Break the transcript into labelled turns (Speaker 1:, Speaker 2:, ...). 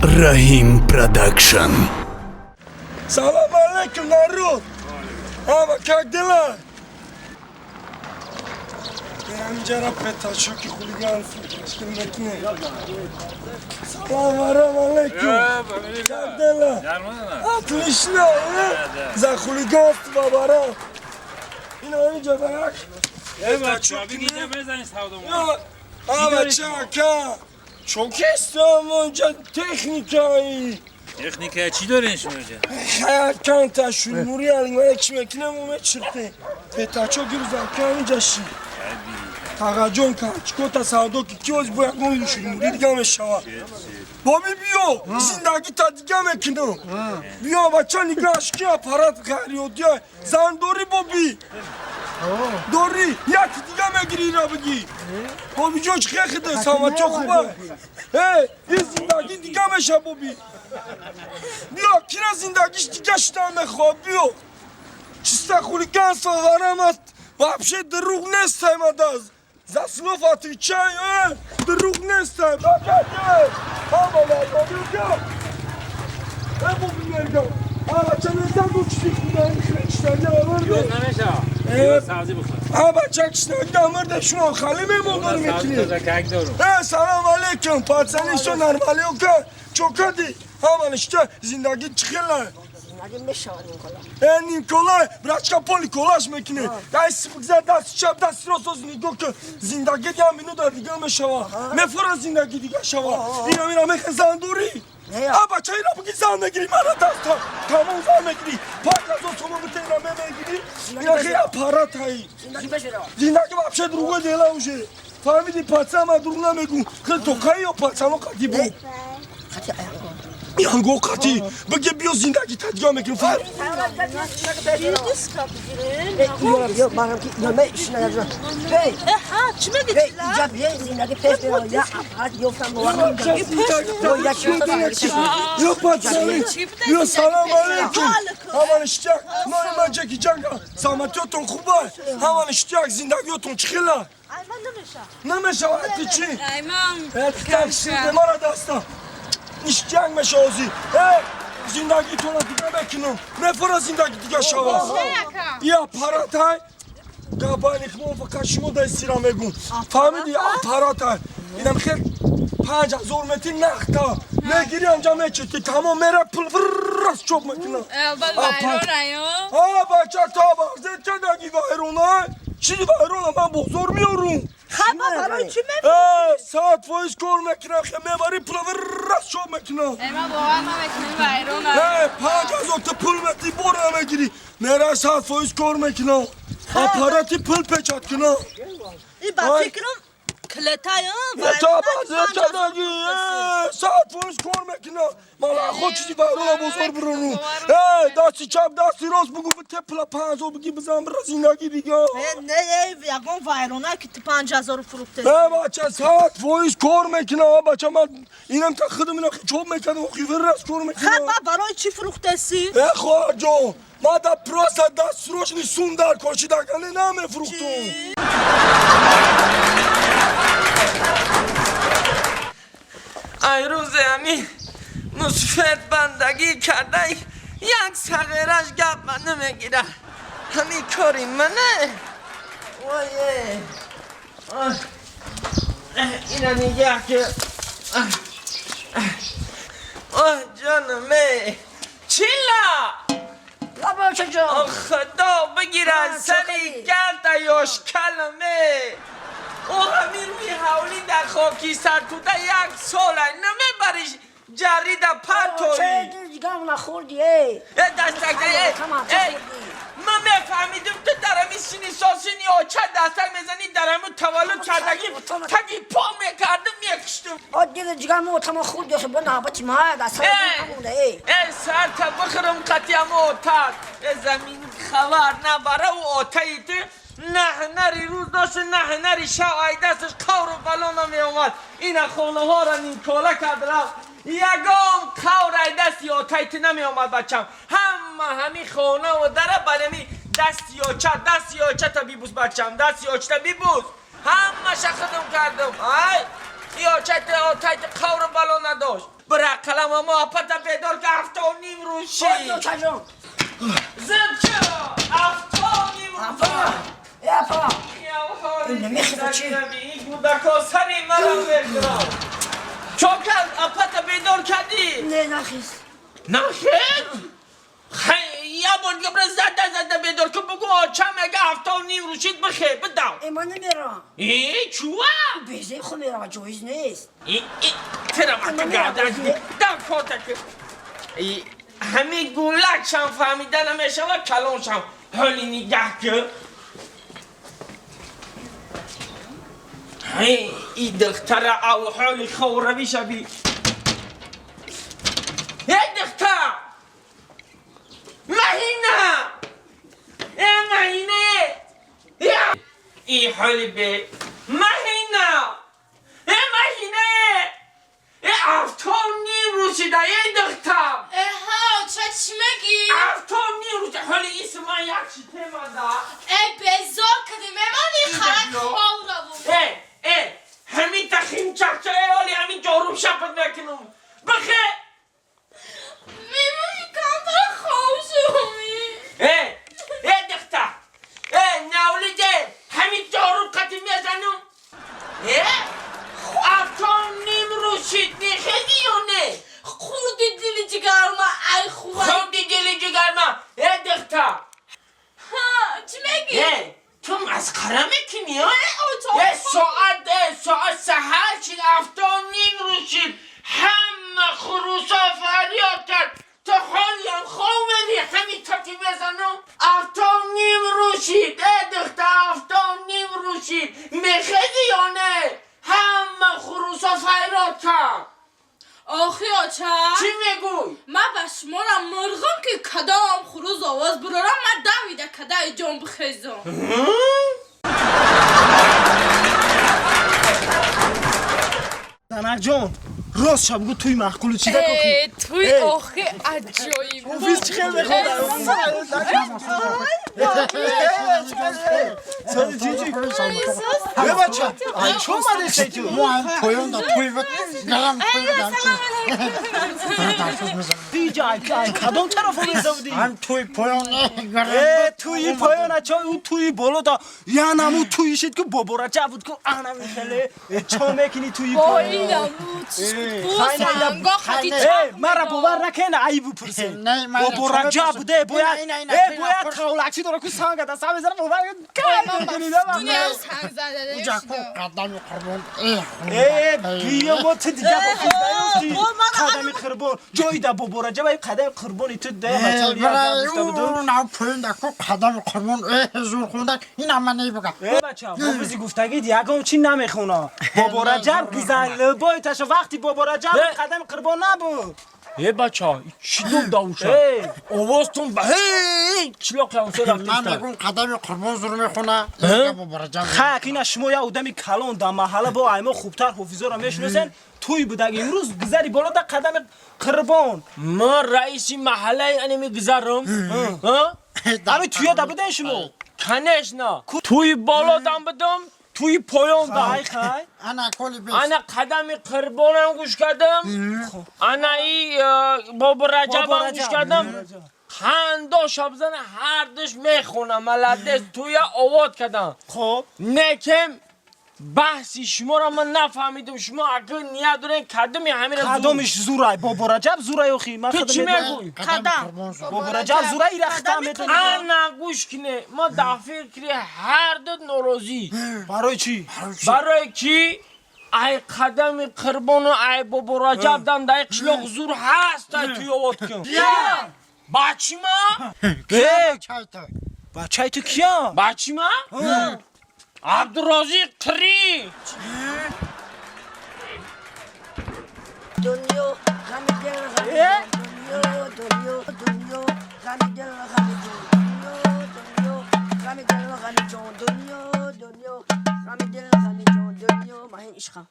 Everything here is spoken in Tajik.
Speaker 1: Раҳим Продакшн.
Speaker 2: Салам алейкум, народ! Ама, как дела? Ҳаминҷара пятачоки хулиганство ташкил мекунем. Салам алейкум! Как дела? Отлично! Э? За хулиганство, барам! Ина ҳаминҷа ба як пятачоки. А, бача, ака! Чокистам, онҷа техникаи.
Speaker 3: Техника чӣ дорен шумо инҷа?
Speaker 2: Канта шурмури алимара чи мекунем, мечирте. Пятачок гирӯз, ака, ҳаминҷа ши. Тағаҷон ка, чикота савдо ки киоз бо ягон шурмури дига мешавад. Боби, биё, зиндагӣ та дига мекунам. Биё, бача, нигаҳш ки аппарат ғайриоддия. Зан дорӣ, боби? Дорӣ? Яки дига мегирӣ, ира бигӣ. Бобиҷон, чӣ хехиде, саломатиё хуба? Э, ин зиндагӣ дига меша, боби. Биё, кира зиндагиш дига шудан мехоҳад, биё. Чисто хулиганство варам аст. Вообще дурӯғ нестай мадаз. За слов отвечай, э, дурӯғ нестай. Бача, ҳама мардон, э, боби мергам. А, бача, нестан ду чизи худа хечтаги амрде.
Speaker 3: Намеша.
Speaker 2: Э,
Speaker 3: сабзӣ бихӯр.
Speaker 2: А, бача, кишнаги амрде, шумо хали мемондор мекунед.
Speaker 3: Сабзӣ как дорум.
Speaker 2: Э, салам алейкум, пацаны, что, нормально, ока? Чо кади? Ҳама ништа, зиндагӣ чӣ хела?
Speaker 4: Зиндагӣ мешавад, Никола.
Speaker 2: Э, Николай, брачка, поли колаш мекунӣ. Дай бигзар дасти чап, дасти рост, оз нигоҳ ки зиндагӣ я минута дига мешава. Мефора зиндагӣ дига шава. Ина мира мехе зан дорӣ?
Speaker 4: Не.
Speaker 2: А, бача, ира биги, зан мегирӣ, мара даста. Тамом, зан мегирӣ. 5000 сомон бите, ира мегирӣ. Ина хе аппарат ҳай.
Speaker 4: Зиндагӣ мешавад.
Speaker 2: Зиндагӣ вообще другое дело уже. Фаҳмиди, пацан, ман дурӯғ намегӯм. Хел тоқаи ё пацано қади бу.
Speaker 4: Хати аянго.
Speaker 2: Янго қати. Биги, биё, зиндагӣ та дига мекунем. Фаҳм?
Speaker 4: Ё, манам ки наме ишна. Эй,
Speaker 5: Ҳа, чӣ мегӣ?
Speaker 4: эй, иҷа бие, зиндагӣ пеш меравад. Я аппарат ёфтам, бовар
Speaker 2: Ё, пацаны, ё, салам алейкум. Ҳама ништяк. Номи ман Ҷеки Ҷанга. Саломатиётон хуба? Ҳама ништяк, зиндагиётон чӣ хела?
Speaker 5: Айман намеша.
Speaker 2: Намешавад ти чӣ?
Speaker 6: Айман.
Speaker 2: Э, такси мара даста. Ништяк мешавози. Э, зиндагитонро дига мекунам. Мефора зиндагӣ дига шава. И аппарат ҳай. Габайни хмон фақат шумо дай сира мегум. Фаҳмиди, аппарат ҳай. Инам хел 5000 метр нахта. Мегири, анҷа мечети. Тамом, мера пул вррррас чоп мекунам.
Speaker 6: Бал вайрон аю.
Speaker 2: А, бача, та бахзе чадаги вайрона. Чӣ вайрона, ман бозор меорум.
Speaker 5: Ҳама барои чӣ ме?
Speaker 2: Э, 100% кор мекунам, хе мебари, пула вррррас чоп мекунам.
Speaker 6: Айман бовар намекунӣ, вайрон.
Speaker 2: Э, 5000 та пул мети, бора мегирӣ. Мера, 100% кор мекунам. Аппарати пул печат кунам.
Speaker 5: И ба фикрам клетаям.
Speaker 2: Та бахзе чадаги, э, 100% кор мекунам. Ман хо чизи вайрона бозор биронум. Э, дасти чап, дасти рост бугу, бите пула 5000 биги, бизан бира, зиндагӣ дига.
Speaker 5: Не, ягон вайрона ки ту 5000 фурӯхте.
Speaker 2: Э, бача, 100% кор мекунам, бача, ман инам та худам ина чоп мекардам, охи кор мекунам.
Speaker 5: Ха, барои чӣ фурӯхтеси?
Speaker 2: Э, хоҳарҷон, ман да просто да срочный сум дар кошидагане намефурӯхтум.
Speaker 7: Ай рӯзе ҳами мусфет бандагӣ кардай, як сағираш гап ба намегира. Ҳами кори мане. Вое, ина нигаҳ ки. Оҳ, ҷонаме, чила.
Speaker 4: Лаба, чаҷон.
Speaker 7: Худо бигирад сари галта ёшкаламе. О, ҳамин рӯи ҳавлӣ дар хоки сартуда як сола намебариш, ҷарида партоӣ.
Speaker 4: Дигам нахӯрди, эй.
Speaker 7: Э, дастак, э, э, ман мефаҳмидим, ту дар ҳамин сини сол, сини оча дастак мезанӣ, дар ҳамин таваллуд кардагӣ таги по мекардим, мекуштум.
Speaker 4: О, дига ҷигам отама хӯрди, бо навбати ма дастак намонда, эй.
Speaker 7: Э, сарта бихӯрам қатиамо отат. Э, замин хабар набара, ӯ отаи ту на ҳунари рӯз дошт, на ҳунари шав. Ай дасташ қавру бало намеомад. Ина хонаҳоро нимкола кард, рафт. Ягон қавр ай дасти отаи ту намеомад, бачам. Ҳама ҳами хонаву дара бар ҳами дасти оча. Дасти очата бибӯс, бачам, дасти очата бибӯс. Ҳамаша худум кардум. Ай, и очати отаи ту қавру бало надошт. Бира. ақалам ама апата бедор ки 7:30 рӯз шид.
Speaker 4: Чаҷон.
Speaker 7: Зад чаро? 7:30 рӯз.
Speaker 4: Апа. Намехеза чӣ?
Speaker 7: Ин кӯдако сари маро мехӯрад. Чо кард? Апата бедор кардӣ?
Speaker 4: Не, нахез.
Speaker 7: Нахез? Я бор дига бира зада зада бедор кун, бугӯ оча мега 7:30 рӯз шид, бихе, бидав.
Speaker 4: Э, ман намерам.
Speaker 7: Э, чуа?
Speaker 4: Безе хо мерава, ҷоиз нест.
Speaker 7: Тира вақта гардан дам котак. Ҳамин гулакшам фаҳмида намешава, калоншам. Ҳоли нигаҳ кун. И духтара авҳоли ховравӣ шаби. Эй, духтар! Маҳина! Э, Маҳине! И ҳоли бе. Маҳина! Э, Маҳине! Э, 7:30 рӯз шида, эй духтар!
Speaker 6: Эҳа, оча, чӣ мегӣ?
Speaker 7: 7:30 рӯз, ҳоли исма як чи темада.
Speaker 6: Э, безор кардӣ, мемонӣ харак ховраву.
Speaker 7: Э, э, ҳамин тахимчақча, э, ҳоли ҳамин ҷоруб шапат мекунам. Бихе!
Speaker 6: Мемонӣ камтар хов шумӣ.
Speaker 7: Э, э, духтар! Э, навлиде, ҳамин ҷоруб қати мезанам. Э, 7:30 рӯз шид, мехезӣ ё не?
Speaker 6: Хурди дили ҷигарма, ай хува.
Speaker 7: Хурди дили ҷигарма, э, духтар!
Speaker 6: Ҳа, чӣ мегӣ?
Speaker 7: Э, ту масхара мекунӣ, а?
Speaker 6: Э, оча.
Speaker 7: Э, соат, э, соат саҳар шид, 7:30 рӯз шид. Ҳама хурӯсо фарёд кард. То ҳолиам хов мерӣ, ҳамин тати мезанам. 7:30 рӯз шид, э, духтар, 7:30 рӯз шид. Мехезӣ ё не? Ҳама хурӯсо фарёд кард.
Speaker 6: Охи оча.
Speaker 7: Чӣ мегӯй?
Speaker 6: Ман ба шуморо мурғам ки кадом хурӯз овоз бурорам, ман давида кадаи ҷон бихезам.
Speaker 2: Занакҷон, рост ша бугӯ, туи маъқулу чида кохи?
Speaker 6: Э, туи охи аҷоиб.
Speaker 2: Офис чӣ хел мехоҳад? Сози чӣ? Э, бача, ай чо омадесай ту?
Speaker 8: Мо ҳам поёнда туй гарам.
Speaker 2: Диҷа, ай кадом тараф омеда будӣ?
Speaker 8: Ҳам туй поён.
Speaker 2: Э, туи поёна чо, ӯ туи боло да янаму туи шид ку Бобораҷаб буд ку анами хеле чо мекунӣ туи поён? Э, мара бовар накена, ай бупурсе. Бобораҷаб буде, бояд, э, бояд тавлакчӣ дора ку санга да сам мезара, бовар кай мекунӣ да?
Speaker 8: Қадами қурбон.
Speaker 2: Э, биё, мо ту дига бофидаёфти қадами қурбон ҷои да Бобораҷаб ай қадами қурбони ту да бача.
Speaker 8: Поёнда ку қадами қурбон зур хунда, ина ман небуга.
Speaker 2: Э, бача, ҳофизи гуфтагид ягон чӣ намехона. Бобораҷаб гизан либои таша вақти Бобораҷаб қадами қурбон набуд.
Speaker 7: Э, бача, чӣ дом давуша? Овозтон ба ҳей чилоқи ҳамсо
Speaker 8: Ман
Speaker 7: рафтиста.
Speaker 8: мегум қадами қурбон зур мехона, Бобораҷаб.
Speaker 2: Хак ина шумо як одами калон дар маҳалла бо аймо хубтар ҳофизоро мешиносен. Туй будаг имрӯз гузари боло да қадами қурбон.
Speaker 7: Ман раиси маҳаллаи ане мегузарам.
Speaker 2: Ами туя да буден шумо?
Speaker 7: Конечно. Туи боло дам будам, туи поён дам.
Speaker 2: Хай, хай.
Speaker 8: Ана коли бес.
Speaker 7: Ана қадами қурбонам гӯш кардам. Ана и Бобораҷабам гӯш кардам. Хандо шабзана ҳардуш мехонам, молодец, туя овод кардам.
Speaker 2: Хоб.
Speaker 7: Некем баҳси шуморо ман нафаҳмидам. Шумо агар ният дорен кадоми ҳамира?
Speaker 2: Кадомиш зурай? Бобораҷаб зурай охи? Ман
Speaker 7: Ту
Speaker 2: худам
Speaker 7: чӣ
Speaker 2: медонам.
Speaker 7: мегӯй?
Speaker 5: Қадам.
Speaker 2: Бобораҷаб зурай, ира хитам метонӣ.
Speaker 7: Ана гӯш кине, мо дар фикри ҳарду норозӣ.
Speaker 2: Барои чӣ?
Speaker 7: Барои ки ай қадами қурбону ай Бобораҷаб дам дар қишлоқ зур ҳаст, ай туй овод кун. Бачима?
Speaker 2: Э,
Speaker 8: Чайта.
Speaker 2: бачаи ту кия?
Speaker 7: Бачима? Абдурозиқ тирӣ.
Speaker 4: Дунё ғами дил, ғами дунё, дунё, дунё ғами дил, ғами ҷон, дунё, дунё ғами дил, ғами ҷон, дунё, дунё ғами дил, ғами ҷон, дунё маҳин ишқам.